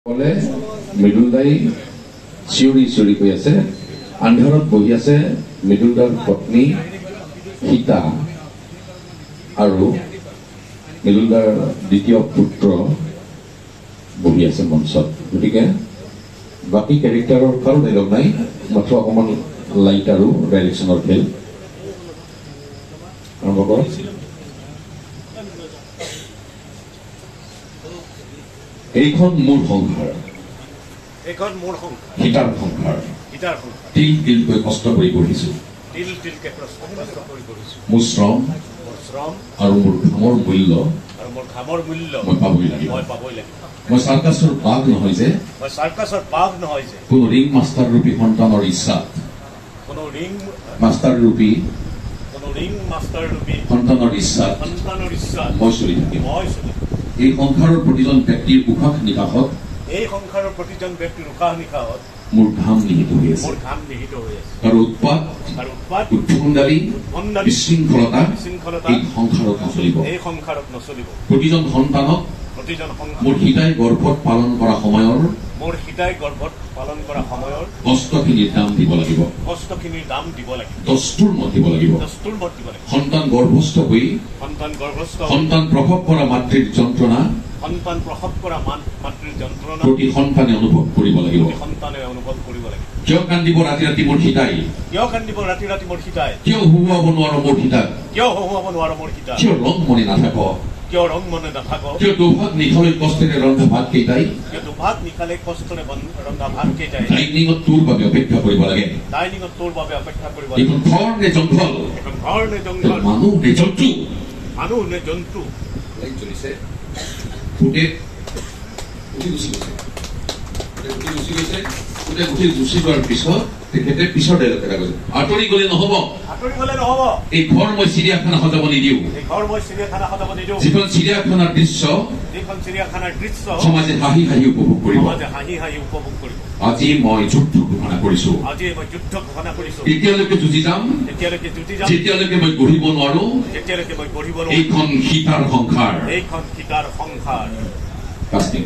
ক'লে মৃদুল দাই চিঞৰি চিঞৰি কৈ আছে। আন্ধাৰত বহি আছে মৃদুল দাৰ পত্নী সীতা আৰু মৃদুল দাৰ দ্বিতীয় পুত্ৰ বহি আছে মঞ্চত। গতিকে বাকী কেৰেক্টাৰৰ কাৰো ডাইলগ নাই, মাত্ৰ অকণমান লাইট আৰু ডাইৰেকশ্যনৰ খেল। আৰম্ভ কৰক। এইখন মোৰ সংসাৰ, এইখন মোৰ সংসাৰ, সীতাৰ সংসাৰ। সীতাৰ সংসাৰ। তিল তিলকৈ কষ্ট কৰি গঢ়িছো, তিল তিলকে কষ্ট কৰি গঢ়িছো। মোৰ শ্ৰম, মোৰ শ্ৰম আৰু মোৰ ঘামৰ মূল্য, আৰু মোৰ ঘামৰ মূল্য মই পাবই লাগিব, মই পাবই লাগিব। মই চাৰ্কাছৰ বাঘ নহয় যে, মই চাৰ্কাছৰ বাঘ নহয় যে, কোনো ৰিং মাষ্টাৰ ৰূপী সন্তানৰ ইচ্ছাত, কোনো ৰিং মাষ্টাৰ ৰূপী, কোনো ৰিং মাষ্টাৰ ৰূপী সন্তানৰ ইচ্ছাত, সন্তানৰ ইচ্ছাত মই চলি থাকিম, মই চলি। এই সংসাৰৰ প্ৰতিজন ব্যক্তিৰ উশাহ নিশাহত, এই সংসাৰৰ প্ৰতিজন ব্যক্তিৰ উশাহ নিশাহত মোৰ ঘাম নিহিত হৈ আছে, মোৰ ঘাম নিহিত হৈ আছে। আৰু উৎপাত, আৰু উৎপাত, উদ্ভণ্ডালি, বিশৃংখলতা বিশৃংখলতা এই সংসাৰত নচলিব, এই সংসাৰত নচলিব। প্ৰতিজন সন্তানক, প্ৰতিজন মোৰ সীতাই গৰ্ভত পালন কৰা সময়ৰ, মোৰ সীতাই গৰ্ভত পালন কৰা সময়ৰ কষ্টখিনিৰ দাম দিব লাগিব, কষ্টখিনিৰ দাম দিব লাগিব, দস্তুৰ মত দিব লাগিব, দস্তুৰ মত দিব লাগিব। সন্তান গৰ্ভস্থ হৈ, সন্তান গৰ্ভস্থ, সন্তান প্ৰসৱ কৰা মাতৃৰ যন্ত্ৰণা, সন্তান প্ৰসৱ কৰা মাতৃৰ যন্ত্ৰণা প্ৰতি সন্তানে অনুভৱ কৰিব লাগিব, সন্তানে অনুভৱ কৰিব লাগিব। কিয় কান্দিব ৰাতি ৰাতি মোৰ সীতাই, কিয় কান্দিব ৰাতি ৰাতি মোৰ সীতাই, কিয় হুহুৱাব নোৱাৰো মোৰ সীতাক, কিয় হুহুৱাব নোৱাৰো মোৰ সীতাক, কিয় ৰং মনে নাথাক, কিয় ৰং মনে নাথাক, কিয় দুভাগ নিশালৈ কষ্টেৰে ৰন্ধা ভাত কেইটাই, কিয় দুভাগ নিশালৈ কষ্টেৰে ৰন্ধা ভাত কেইটাই ডাইনিঙত তোৰ বাবে অপেক্ষা কৰিব লাগে, ডাইনিঙত তোৰ বাবে অপেক্ষা কৰিব লাগে। এইখন ঘৰ নে জংঘল, এইখন ঘৰ নে জংঘল, মানুহ নে জন্তু, মানুহ নে জন্তু। লাইট জ্বলিছে, পুতেক উঠি গুচি গৈছে, উঠি গুচি গৈছে। পুতেক উঠি গুচি যোৱাৰ পিছত তেখেতে পিছৰ ডাইলগ এটা কৈছে, আঁতৰি গ'লে নহ'ব, আঁতৰি গ'লে নহ'ব, এই ঘৰ মই চিৰিয়াখানা সজাব নিদিওঁ, এই ঘৰ মই চিৰিয়াখানা সজাব নিদিওঁ। যিখন চিৰিয়াখানাৰ দৃশ্য, যিখন চিৰিয়াখানাৰ দৃশ্য সমাজে হাঁহি হাঁহি উপভোগ কৰিব, সমাজে হাঁহি হাঁহি উপভোগ কৰিব। আজি মই যুদ্ধ ঘোষণা কৰিছো, আজি মই যুদ্ধ ঘোষণা কৰিছো। তেতিয়ালৈকে যুঁজি যাম, তেতিয়ালৈকে যুঁজি যাম, যেতিয়ালৈকে মই গঢ়িব নোৱাৰো, যেতিয়ালৈকে মই গঢ়িব নোৱাৰো এইখন সীতাৰ সংসাৰ, এইখন সীতাৰ সংসাৰ। কাষ্টিং।